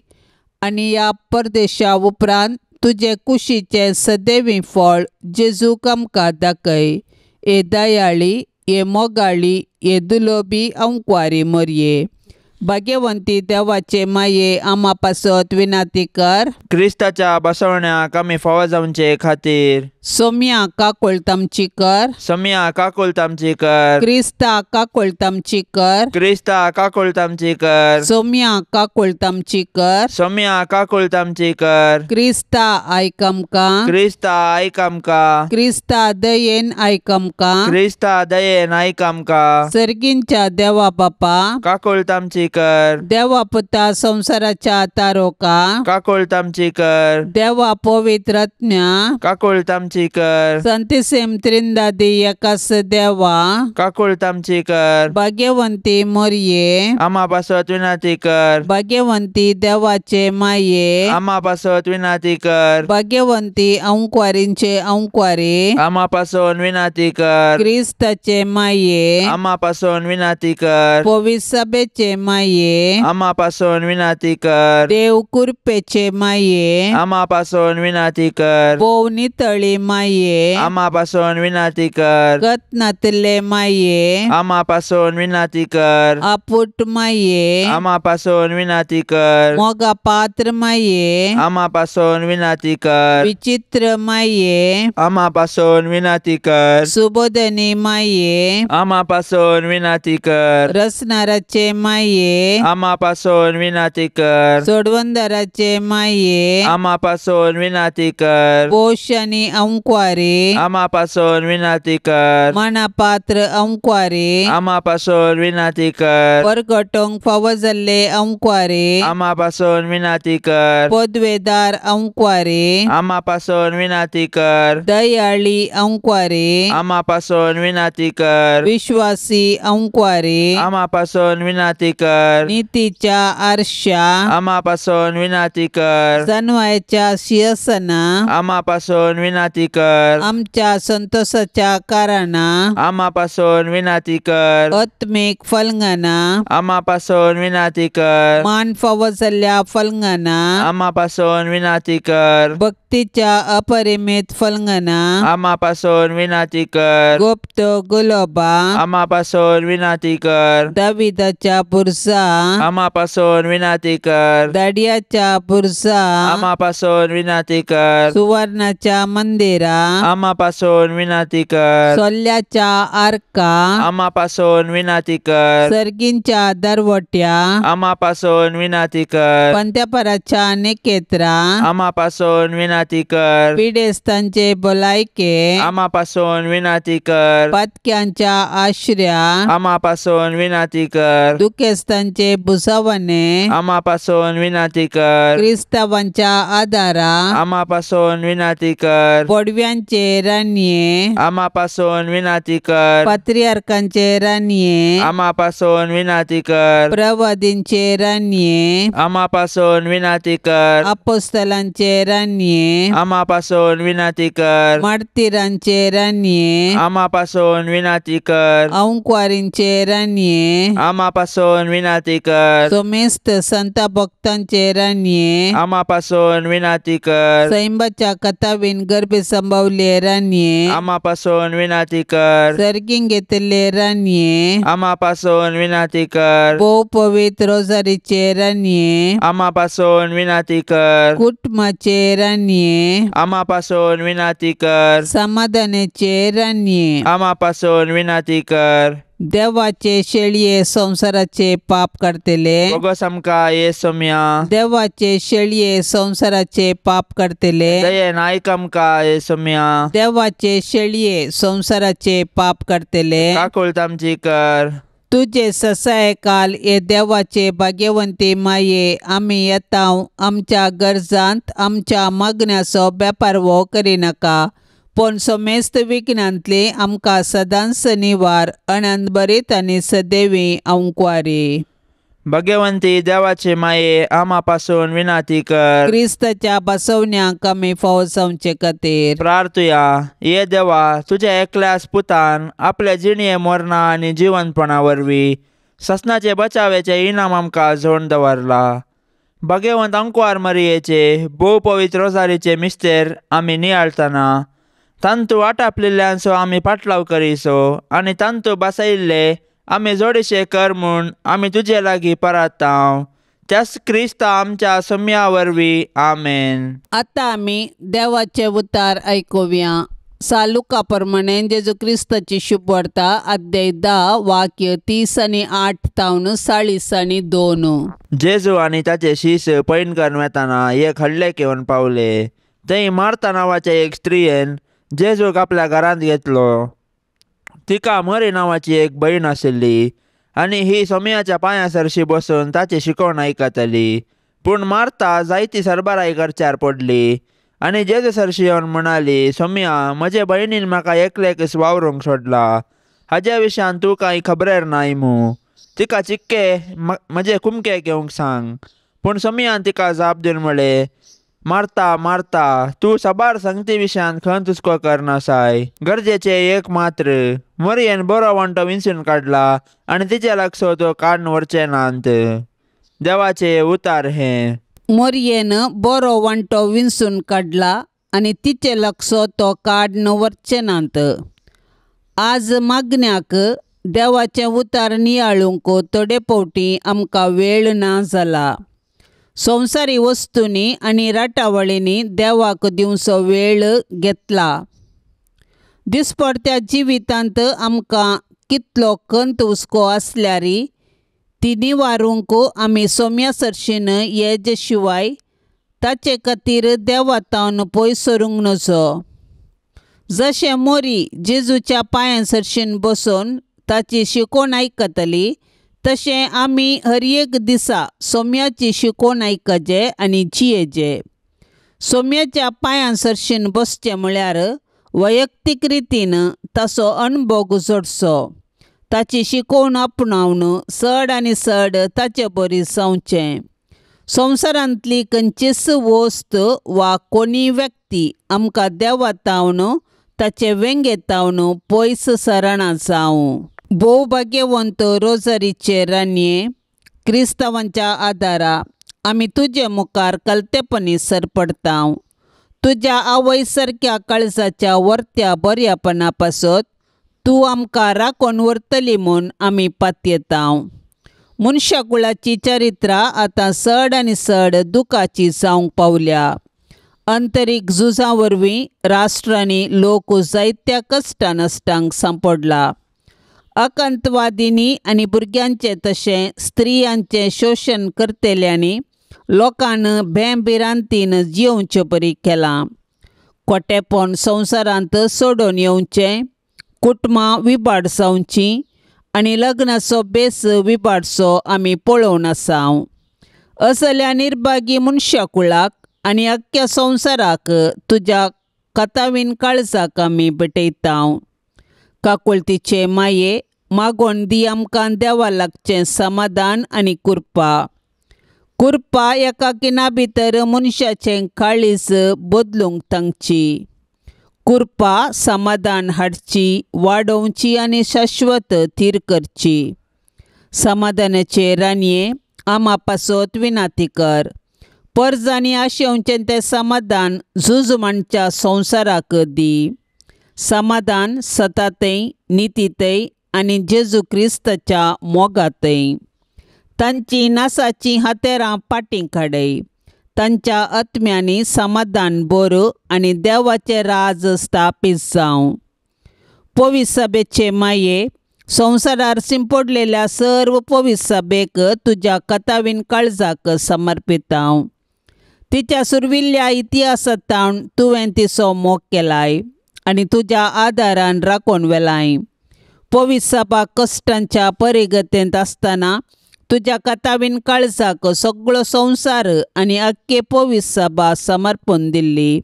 आनी ह्या परदेशा उपरांत तुजे कुशीचें सदैवी फळ जेजूक आमकां दाखय. हे दयाळी, हे मोगाळी, हे दुलोबी अंकवारी मरये, भाग्यवंती देवाचे माये आमा पासत विनाती कर। क्रिस्ताच्या बसवण्याक आमी फावो जावचे खातीर सोम्या काकुळतामची कर। सोम्या काकुळतामची कर। क्रिस्ता काकुळतामची कर। क्रिस्ता काकुळतामची कर। सोम्या काकुळतामची कर। सोम्या काकुळतामची कर। क्रिस्ता आयक आमकां। क्रिस्ता आयक आमकां। क्रिस्ता दयेन आयक आमकां। क्रिस्ता दयेन आयक आमकां। सर्गींच्या देवा बापा काकुळतामची कर। देवा पुता संवसाराच्या तारोका काकुळतामची कर। देवा पवित्र आत्म्या काकुळतामची कर। संतिसेम त्रिंदादी एकास देवा काकुळतामची कर। भाग्यवंती मोरये आमा पासत विनाती कर। भाग्यवंती देवाचे माये आमा पासत विनाती कर। भाग्यवंती अंकवारींचे अंकवारी आमा पासून विनाती कर। क्रिस्ताचे माये आमा पासून विनाती कर। पवित्र सभेचे माये आमा पासून विनाती कर। देव कृपेचे माये आमा पासून विनाती कर। भोव नितळी माये आमा पासून विनाती कर। गतनातले माये आमा पासून विनाती कर। आपुट माये आमा पासून विनाती कर। मोगा पात्र माये आमा पासून विनाती कर। विचित्र माये आमा पासून विनाती कर। सुबोधनी माये आमा पासून विनाती कर। रसनाराचे माये आमा पासून विनाती कर। सोडवंदराचे माये आमा पासून विनाती कर। पोषणी अंकवारी आमा पासून विनाती कर। मनापात्र अंकवारी आमा पासून विनाती कर। परगटोंक फावो जाल्ले अंकवारी आमा पासून विनाती कर। पदवेदार अंकवारी आमा पासून विनाती कर। दयाळी अंकवारी आमा पासून विनाती कर। विश्वासी अंकवारी आमा पासून विनाती कर। नीतीच्या आरशा आमा पासून विनाती कर। जनवायच्या शिरसना आमा पासून विनाती कर। आमच्या संतोषाच्या कारणा आमा पासून विनाती कर। आत्मिक फलंगना आमा पासून विनाती कर। मान फावो जाल्ल्या फलंगना आमा पासून विनाती कर। भक्तीच्या अपरिमित फलंगना आमा पासून विनाती कर। गुप्त गुलोबा आमा पासून विनाती कर। दाविदाच्या बुरसा आमा पासून विनाती कर। दाडियाच्या बुरसा आमा पासून विनाती कर। सुवर्णाच्या मंदिरा आमा पासून विनाती कर। सोल्याच्या आर्का आमा पासून विनाती कर। सर्गींच्या दरवट्या आमा पासून विनाती कर। पंत्यापराच्या निकेत्रा आमा पासून विनाती कर। पिडेस्तांचे भलायके आमा पासून विनाती कर। पातक्यांच्या आश्र्या आमा पासून विनाती कर। दुखेस्तांचे भुसावणे आमा पासून विनाती कर। क्रिस्तावांच्या आदारा आमा पासून विनाती कर। पडव्यांचे रानये आमा पासून विनाती कर। पात्रियार्कांचे रानये आमा पासून विनाती कर। प्रवादींचे रानये आमा पासून विनाती कर। अपोस्तलांचे रानये आमा पासून विनाती कर। मार्तीरांचे रानये आमा पासून विनाती कर। अंकवारींचे रानये आमा पासून विनाती कर। सोमेस्त संत भक्तांचे रानये आमा पासून विनाती कर। सैंबाच्या कथावीन गर्भे संभवले रानये आमा पासून विनाती कर। सर्गीं घेतिल्ले रानये आमा पासून विनाती कर। भोव पवित्र रोजारीचे रानये आमा पासून विनाती कर। कुटुंबाचे रानये आमा पासून विनाती कर। समाधानाचे रानये आमा पासून विनाती कर। देवाचे शेळये संवसाराचे पाप काडटले बोगस आमकां ये सोम्या। देवाचे शेळये संवसाराचे पाप काडटले दयेन आयक आमकां ये सोम्या। देवाचे शेळये संवसाराचे पाप काडटले काकुळट आमची कर। तुजे ससाय काल हे देवाचे भाग्यवंती माये आमी येता आमच्या गरजांत आमच्या मागण्याचो बेपारवो करिनाका पूण समेस्त विघ्नांतली आमकां सदांच निवार अनंत बरीत आनी सदैवी अंकवारी। भगवंती देवाचे माये आमा पासून विनाती कर। क्रिस्ताच्या बसवण्याक आमी फावो जावचे खातीर प्रार्थुया। ये देवा, तुज्या एकल्याच पुतान आपल्या जिणये मरणा आनी जिवनपणा वरवीं ससनाचे बचावेचे इनाम आमकां जोड दवरला। भगवंत अंकवार मरियेचे भोव पवित्र रोजारीचे मिस्तेर आमी नियाळतना तांतू आटापलेल्यांचो आमी पाटलाव करीसो आनी तांतू बसयिल्ले आमी जोडीशे कर म्हूण आमी तुजे लागीं परतांव त्याच क्रिस्ता आमच्या सोम्या वरवीं आमेन. आतां आमी देवाचे उतार आयकुया. सालुका प्रमाणे जेजू क्रिस्ताची शुभवार्ता अध्याय 10 वाक्य 30 आनी 8 तावन 40 आनी 2. जेजू आनी ताचे शीस पैण करून वेताना एक हल्ले घेवन पावले. थंय मार्ता नांवाच्या एक स्त्रियेन जेजूक आपल्या घरांत घेतलो. तिका मरी नांवाची एक भयण आशिल्ली आनी ही सोम्याच्या पांया सरशी बसून ताची शिकवण आयकताली. पूण मार्ता जायती सरबराय करच्यार पडली आनी जेजू सरशी येवन म्हणाली, सोम्या, म्हजे भयणीन म्हाका एकलेकच वावरूंक सोडला, हाज्या विशयान तूं कांय खबरेर नाय मू. तिका चिक्के म्हजे कुमके घेवंक सांग. पूण सोम्यान तिका जाप दिवन म्हळें, मार्ता मार्ता, तूं साबार संगती विशयान खंत हुस्को करनासाय, गरजेचें एक मात्र. मरयेन बरो वांटो विंचून काडला आनी तिचे लागसो तो काडून व्हरचे नात. देवाचे उतार हें. मोरयेन बरो वांटो विंचून काडला आनी तिचे लागसो तो काडून व्हरचे नात. आज मागण्याक देवाचें उतार नियाळूंक थोडे फावटी आमकां वेळ ना जाला. संवसारी वस्तूंनी आनी राटावळींनी देवाक दिवचो वेळ घेतला. दिसपडत्या जिवितांत आमकां कितलो खंत हुस्को आसल्यार ती निवारूंक आमी सोम्या सरशीन येजे शिवाय ताचे खातीर देवा तावन पयस सरूंक नजो. जशें मोरी जेजूच्या पांयां सरशीन बसून ताची शिकवण आयकतली तशें आमी हर एक दिसा सोम्याची शिकवण आयकचे आनी जियेचे. सोम्याच्या पांयां सरशीन बसचें म्हळ्यार वैयक्तीक रितीन ताचो अणभव जोडचो, ताची शिकवण आपणावन चड आनी चड ताचे बरी जावचें. संवसारांतली खंयचीच वस्त वा कोणीय व्यक्ती आमकां देवा तावन ताचे वेंगे तावन पयस सरना जावं. भोव भाग्यवंत रोजरीचे रानये, क्रिस्तांवांच्या आदारा आमी तुजे मुखार कलतेपणी सरपडतांव. तुज्या आवय सारक्या काळजाच्या वर्त्या बऱ्यापणा पासत तूं आमकां राखून व्हरतली म्हूण आमी पातयेतांव. मनशाकुळाची चरित्रां आतां चड आनी चड दुखाची जावंक पावल्या. अंतरीक झुजां वरवीं राष्ट्रांनी लोक जायत्या कश्टा नश्टांक सांपडला. आकांतवादींनी आनी भुरग्यांचें तशें स्त्रियांचें शोशण करतल्यांनी लोकान भेंभिरांतीन जियोवचे परी केलां. खोटेपण संवसारांत सोडून येवचें, कुटुंबां विबाड जावचीं आनी लग्नाचो बेस विबाडचो आमी पळोवन आसाव. असल्या निर्भागी मनशाकुळाक आनी अख्ख्या संवसाराक तुज्या कथावीन काळजाक आमी भेटयतांव. काकुळतीचे माये मागोन दी आमकां देवा लागचें समाधान आनी कृपा. कृपा एका खिणा भितर मनशाचें काळीज बदलूंक तांची. कृपा समाधान हाडची, वाडोवची आनी शाश्वत थीर करची. समाधानाचे रानये आमा पासत विनाती कर. परजांनी आशेवचें तें समाधान झूज मांडच्या संवसाराक दी. समाधान सतातय, नितीतय आनी जेजू क्रिस्ताच्या मोगातय. तांची नासाचीं हातेरां पाटीं काडय. तांच्या आत्म्यांनी समाधान बरो आनी देवाचें राज स्थापीत जावं. पवित्र सभेचे माये, संवसारार शिंपडलेल्या सर्व पवित्र सभेक तुज्या कथावीन काळजाक समर्पितांव. तिच्या सुरविल्ल्या इतिहासांत तुवें तिचो मोग केलाय आनी तुज्या आदारान राखून व्हेलाय. पवित्र सभा कश्टांच्या परिगतेंत आसतना तुज्या कथावीन काळजाक सगळो संवसार आनी अख्खे पवित्र सभा समर्पण दिल्ली.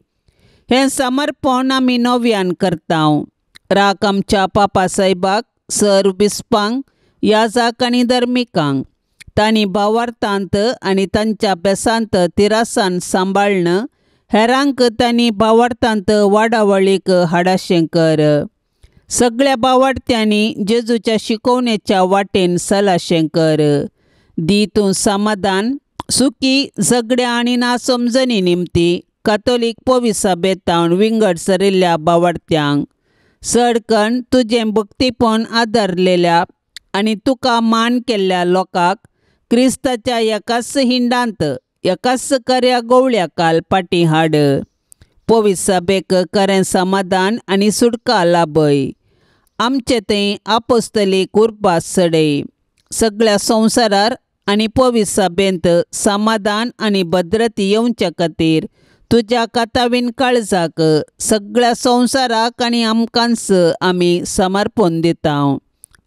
हें समर्पण आमी नव्यान करतांव. राख आमच्या पापा साहेबाक, सर्व बिस्पांक, याजाक आनी धर्मिकांक तांणी भावार्थांत आनी तांच्या बेसांत तिरासान सांबाळ्न हेरांक तांणी भावार्थांत वाडावळीक हाडाशें कर. सगळ्या भावार्थ्यांनी जेजूच्या शिकवणेच्या वाटेन सलाशें कर. दी तूं समाधान, सुखी झगड्या आनी नासमजणी निमती कातोलीक पवित्र सभेंत विंगड सरिल्ल्या भावार्थ्यांक चडकन तुजें भक्तीपण आदारलेल्या आनी तुका मान केल्ल्या लोकांक क्रिस्ताच्या एकाच हिंडांत एकाच कर्या गोवळ्या काल पाटी हाड. पवित्र सभेक खरें समाधान आनी सुटका लाभय. आमचे थंय आपोस्तलीक उर्बा सडय. सगळ्या संवसारार आनी पवित्र सभेंत समाधान आनी भद्रती येवचे खातीर तुज्या कातावीन काळजाक सगळ्या संवसाराक आनी आमकांच आमी समर्पण दिता.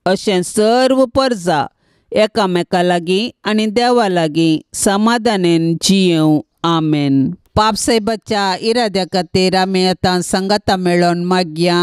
अशें सर्व परजा एकामेका लागीं आनी देवा लागीं समाधानेन जियेवं. आमेन. पापसाहेबाच्या इराद्या खातीर आमी आतां सांगाता मेळोन मागया.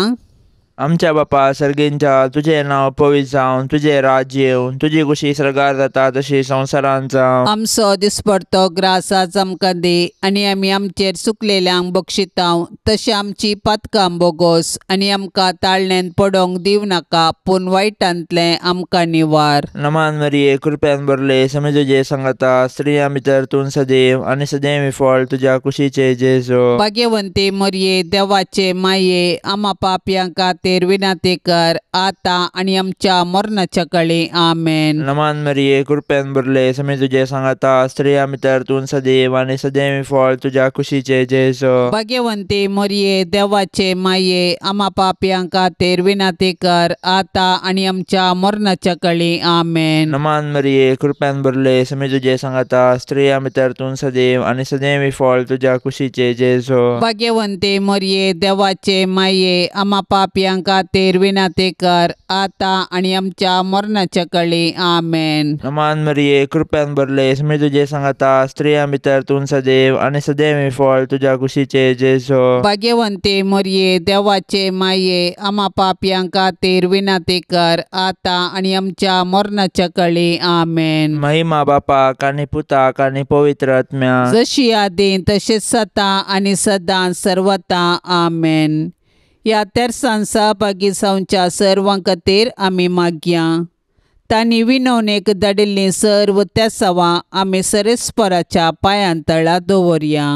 आमच्या बापा सर्गींच्या तुजें नांव पवित्र जावं, तुजें राज्य येवं, तुजी कुशी सर्गार जाता तशी संवसारांत जावं. आमचो दिसपडतो ग्रास आज आमकां दी आनी आमी आमचेर चुकलेल्यांक बक्षितांव तशें आमची पातकां बोगोस आनी आमकां ताळणेन पडोंक दिवं नाका पूण वायटांतलें आमकां निवार. नमान मरिये कृपेन भरले समे तुजे सांगाता, स्त्रियां भितर तूं सदैव आनी सदैव फळ तुज्या कुशीचे जेजू. भाग्यवंती मरिये देवाचे माये आमा पापयां खातीर विनंती कर आतां आनी आमच्या मरणाच्या कळी. आमेन. नमान मरिये कृपेन भरले समे तुजे सांगाता, स्त्रियां भितर तूं सदैव आनी सदैव फळ तुज्या कुशीचे जेजू. भाग्यवंती मरिये देवाचे माये आमा पापयां खातीर विनंती कर आतां आनी आमच्या मरणाच्या कळी. आमेन. नमान मरिये कृपेन भरले समे तुजे सांगाता, स्त्रियां भितर तूं सदैव आनी सदैव फळ तुज्या कुशीचे जेजू. भाग्यवंती मरिये देवाचे माये आमा पापयां खातीर विनंती कर आतां आनी आमच्या मरणाच्या कळी. आमेन. नमान मरिये कृपेन भरले समे तुजे सांगाता, स्त्रियां भितर तूं सदैव आनी सदैव फळ तुज्या कुशीचे जेजू. भाग्यवंती मरिये देवाचे माये आमा पापयां खातीर विनंती कर आतां आनी आमच्या मरणाच्या कळी. आमेन. महिमा बापाक आनी पुताक आनी पवित्र आत्म्याक, जशी आदीं तशेंच सदां आनी सदां सर्वता. आमेन. ह्या तेरसान सहभागी जावच्या सर्वां खातीर आमी मागया. तांणी विनवणेक धाडिल्लीं सर्व तेसावां आमी सरेस्पराच्या पांयां तळा दवरया.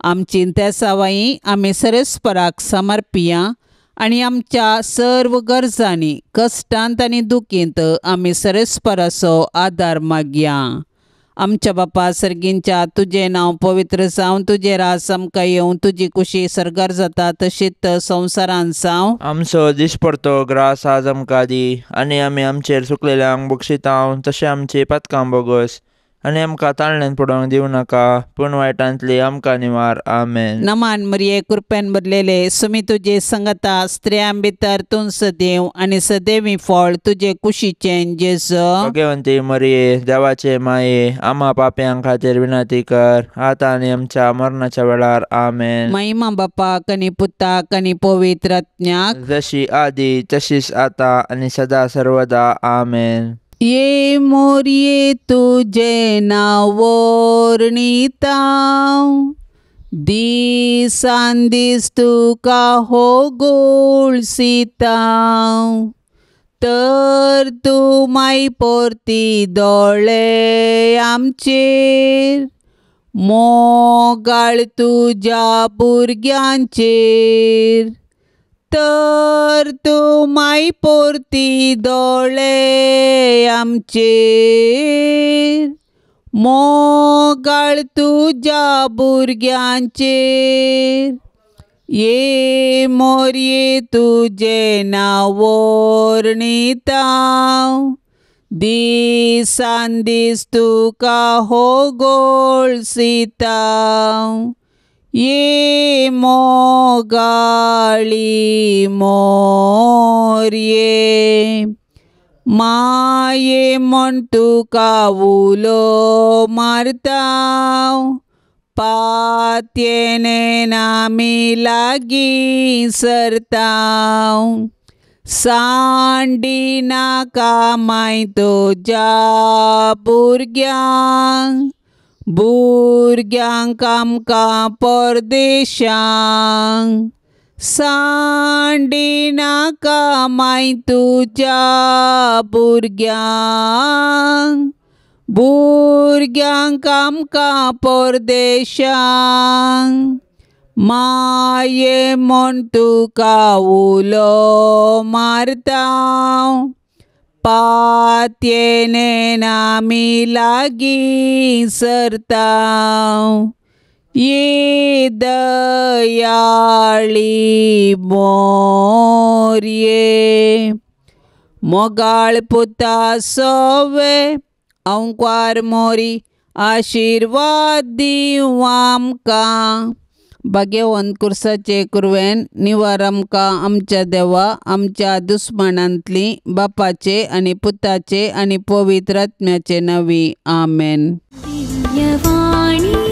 आमची तेसावांय आमी सरेस्पराक समर्पिया आनी आमच्या सर्व गरजांनी कश्टांत आनी दुखींत आमी सरेस्पराचो आदार मागया. आमच्या बापा सर्गींच्या तुजें नांव पवित्र जावं, तुजें राज आमकां येवं, तुजी कुशी सर्गार जाता तशीच संवसारांत जावं. आमचो दिसपडतो ग्रास आज आमकां दी आनी आमी आमचेर चुकलेल्यांक बक्षितांव तशें आमची पातकां बोगस आनी आमकां ताळणेन पडोवंक दिवं नाका पूण वायटांतली आमकां निवार. आमेन. नमान मरिये कृपेन भरलेले सुमी तुजे संगता, स्त्रियां भितर तूं सदैव आनी सदैवी फळ तुजे कुशीचें जेजू. भाग्यवंती मरिये देवाचे माये आमा पापयां खातीर विनंती कर आतां आनी आमच्या मरणाच्या वेळार. आमेन. महिमा बापाक आनी पुताक आनी पवित्र आत्म्याक, जशी आदी तशीच आतां आनी सदा सर्वदा. आमेन. ये मोरये तुजें नांव वर्णिता, दिसान दीस तुका हो गोळसिता, तर तूं माय परती दोळे आमचेर, मोगाळ तुज्या भुरग्यांचेर, तर तूं माय परती दोळे आमचेर, मोगाळ तुज्या भुरग्यांचेर. ये मोरये तुजें नांव वर्णिता, दिसान दीस तुका हो गोळसिता, ये मोगाळी मोरये माये म्हण तुका उलो मारता, पातयेन आमी लागीं सरता, सांडी नाका माय तुज्या भुरग्यांक, भुरग्यांक आमकां परदेशांक, सांडी नाका माय तुज्या भुरग्यांक, भुरग्यांक आमकां परदेशांक, माये म्हण तुका उलो मारता, पातयेन आमी लागीं सरता ही दयाळी मोरये मोगाळ पुता सोवे अंकवार मोरी आशिर्वाद दिवं आमकां. भाग्यवंत कुर्साचे कुरवेन निवार आमकां आमच्या देवा आमच्या दुस्मानांतली बापाचे आनी पुताचे आनी पवित्र आत्म्याचे नांवी आमेन. दिव्यवाणी.